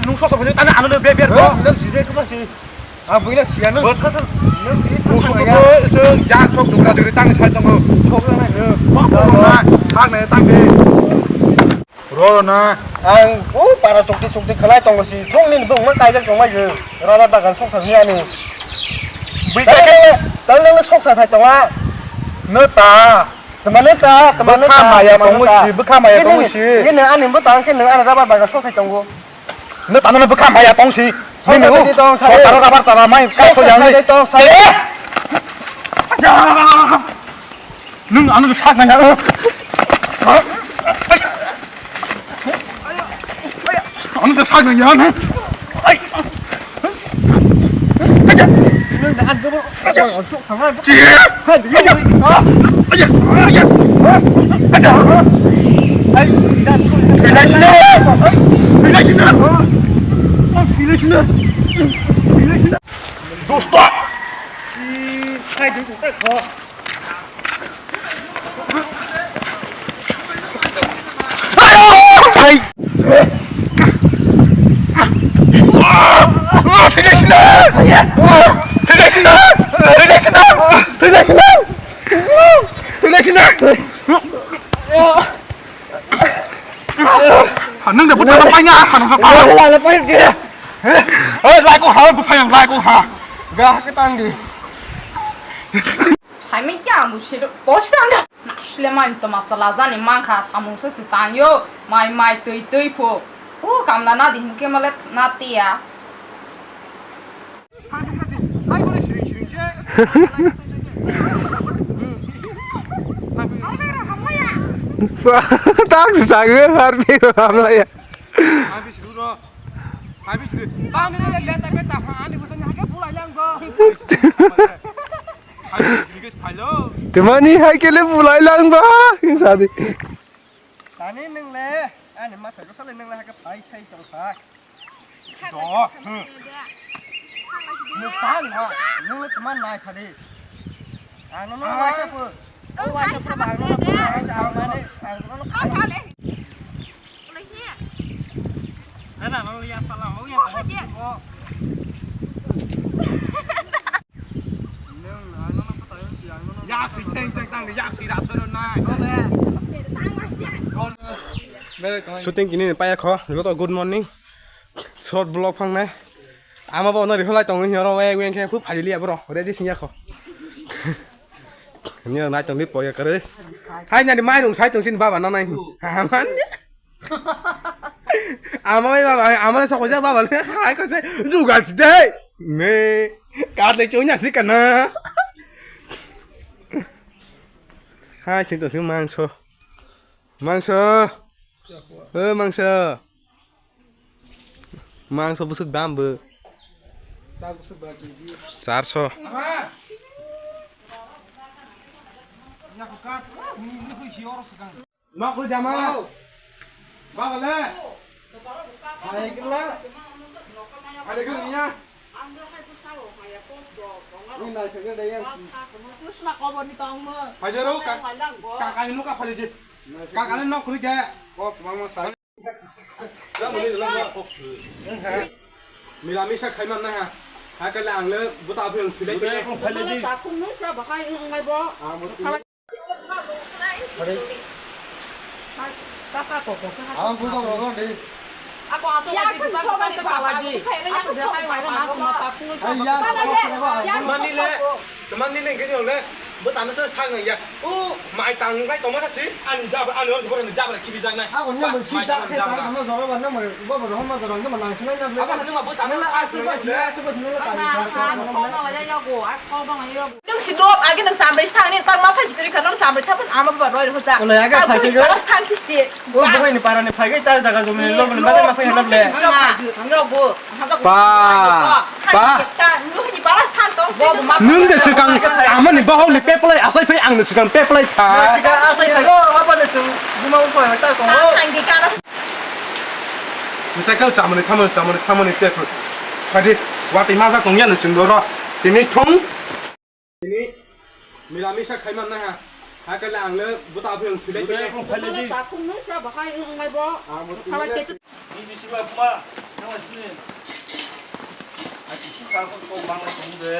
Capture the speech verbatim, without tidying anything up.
Nung sok tongphai tani ano le be ber ko. Nung si je kuma si. A buina si ano. Bo thang thang. Nung si thang thang ya. Bo se ya sok dukra dukri tani sai tongo. Sok na no. Ba ko na. Thang na tang de. Ro na. Ang o para chokti chokti khalai tongo si. Thong ni bung ma kaijak tong mai yo. Rada bagan sok thang ni ani. Bui ta. Tal nang sok sa sai tonga. No ta. Temane ta, temane ta. Bwkha maya tongo si, bwkha maya tongo si. Ini ani bo tang khe nang ani raba bagan sok sai tongo. Nwng tamo bwkha maya tong si. Nini u. Tong sa. Taro rabar tara mai ka to yang ni. Tong sa. Nung anu sak nang ya. Anu sak nang ya. Ai. Dosta! Nung de buta paina, hanung sa pa. Oi, lai ko ha, bu phayang lai ko ha. Ga ke tang di. Saimanya ang busi do, bos tang da. Nasle man to masala jani mangkha samung se se tang yo. Mai mai tui tui pho. U kamla na di hingke male na tiya. Tak se sago harbi hamlaya. Tamni hai kele bulai lang ba. Sadi. Tani nung le, ani ma thai ko sale nung le ha ka phai sai tong sa. Do, hmm. Nung pan ha, nung le teman nai sadi. Ano no wai ka pu. O wai ka pu ba no. Ano no. Ana no ya pala o ya. Yak si teng teng tang yak si da soro nai. Shooting kini ni paya kho, joto good morning. Short vlog phang nai. Ama bo no rihol lai tongo hino ro weng weng khe phu phali liya bro. Ready sing ya kho. Ni nai tong li poya kare. Hai nani mai rung sai tong sin baba na nai. Aman. Ama bai baba, ama le sok ja baba le. Hai ko se jugal si dei. Me. Ka le chunya si kana. Hai sing to sing mangso. Mangso. Eh mangso. Mangso busuk dam bo. Dam busuk ba K G. Charso. Ama. Ya ko ka. Ni ni ko hior sekarang. Nok le jama. Wow. Baba le. Hai kela. Hai kela niya. Ni nai kela daya. Pajero ka. Kakani nuka pali di. Kakani nok kuli daya. Kok mama sa. Mila misa khai man na ha. Ha kala ang le buta phi ang thilai kele. Ang buta rogo de. Mani le. Teman ni leng gini le, bo tano se sang ya. O mai tang lai tong ma si, ani jabra, ani oro jabra, jabra khibi jak nai. Ako ni mo si jak khe tang tamo jora ba na mo, bo bo ho ma jora ni mo nang sinai na. Abo ni ma bo tano sa sing le. Nung si dop age nung sambai thang ni tang ma thasi kri kha nung sambai thang ama ba roi ho ja. Ole aga phai ke. Tang kisti. O bugai ni para ni phai gai ta jaga jom ni lo bole bagai ma phai na le. Ba. Ba. Nung de sikang ama ni bahau ni peplai asai phai ang ni sikang peplai pha. Siga asai phai go apa ni chung buma upa ta ko. Misai kal chamani thamani chamani thamani peplai. Phadi wati maja tong ya ni chung doro. Tini thung. Tini mila misa khai man na ha. Ha kala ang le buta phi ang thilai kele. Buta phung nung kra bahai ang ngai bo. Ang bo khala ke. Ni bisi ba kuma. Nang sini. Achi si sa ko ko bang ko de.